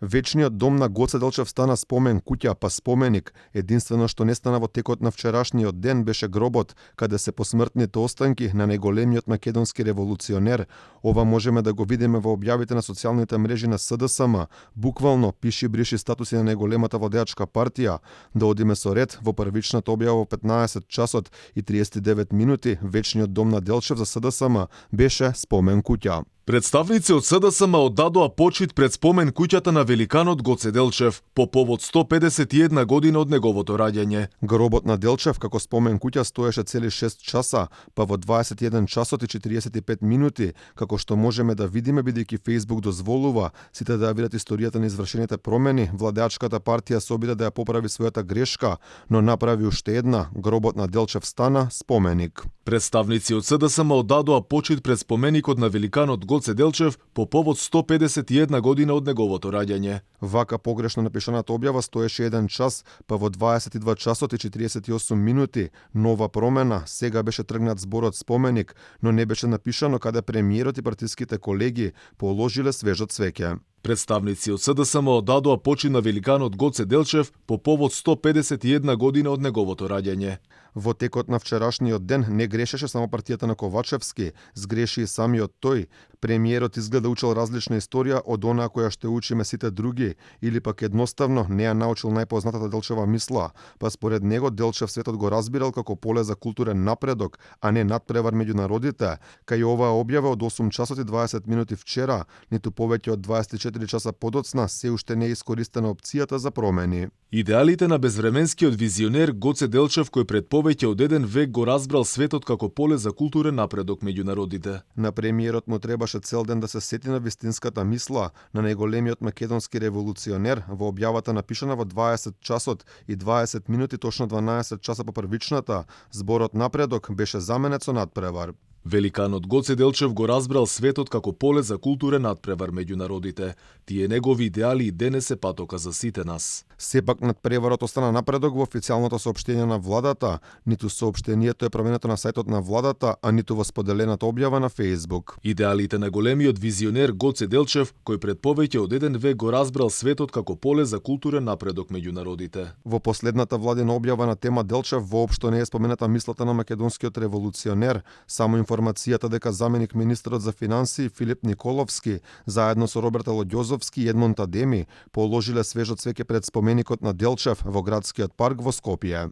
Вечниот дом на Гоце Делчев стана спомен куќа, па споменик. Единствено што не стана во текот на вчерашниот ден беше гробот, каде се посмртните останки на најголемиот македонски револуционер. Ова можеме да го видиме во објавите на социјалните мрежи на СДСМ. Буквално пиши бриши статуси на најголемата владеачка партија. Да одиме со ред, во првичната објава во 15 часот и 39 минути, вечниот дом на Делчев за СДСМ беше спомен куќа. Представници од СДСМ оддадоа почит пред спомен куќата на великанот Гоце Делчев по повод 151 година од неговото раѓање. Гробот на Делчев како спомен куќа стоеше цели 6 часа, па во 21 часот и 45 минути, како што можеме да видиме бидејќи Facebook дозволува сите да ја видат историјата на извршените промени, владеачката партија се обиде да ја поправи својата грешка, но направи уште една, гробот на Делчев стана споменик. Представници од СДСМ оддадоа почит пред споменикот на великанот Гоце Делчев по повод 151 година од неговото раѓање. Вака погрешно напишаната објава стоеше 1 час, па во 22 часот и 48 минути. Нова промена, сега беше тргнат зборот споменик, но не беше напишано каде премиерот и партиските колеги положиле свежо цвеќе. Представници од СДСМ оддадоа почит на великанот Гоце Делчев по повод 151 година од неговото раѓање. Во текот на вчерашниот ден не грешеше само партијата на Ковачевски, сгреши и самиот тој. Премиерот изгледа учел различна историја од онаа која што учиме сите други, или пак едноставно не ја научил најпознатата Делчева мисла, па според него Делчев светот го разбирал како поле за културен напредок, а не надпревар меѓу народите. Кај оваа објава од 8 часот и 20 минути вчера, ниту повеќе од 24 часа подоцна, се уште не е искористена опцијата за промени. Идеалите на безвременскиот визионер Гоце Делчев, кој пред повеќе од еден век го разбрал светот како поле за културен напредок меѓу народите. На премиерот му требаше цел ден да се сети на вистинската мисла на најголемиот македонски револуционер во објавата напишана во 20 часот и 20 минути, точно 12 часа по првичната. Зборот напредок беше заменет со надпревар. Великанот Гоце Делчев го разбрал светот како поле за културен надпревар меѓу народите. Тие негови идеали и денес е патока за сите нас. Сепак надпреварот остана напредок во официјалното соопштение на владата. Ниту соопштението е променето на сајтот на владата, а ниту во споделената објава на Facebook. Идеалите на големиот визионер Гоце Делчев, кој пред повеќе од еден век го разбрал светот како поле за културен напредок меѓу народите. Во последната владина објава на тема Делчев воопшто не е спомената мислата на македонскиот револуционер, само информацијата дека заменик министерот за финансии Филип Николовски заедно со Роберт Лоѓозовски и Едмонд Адеми положиле свежо цвеќе пред споменикот на Делчев во градскиот парк во Скопје.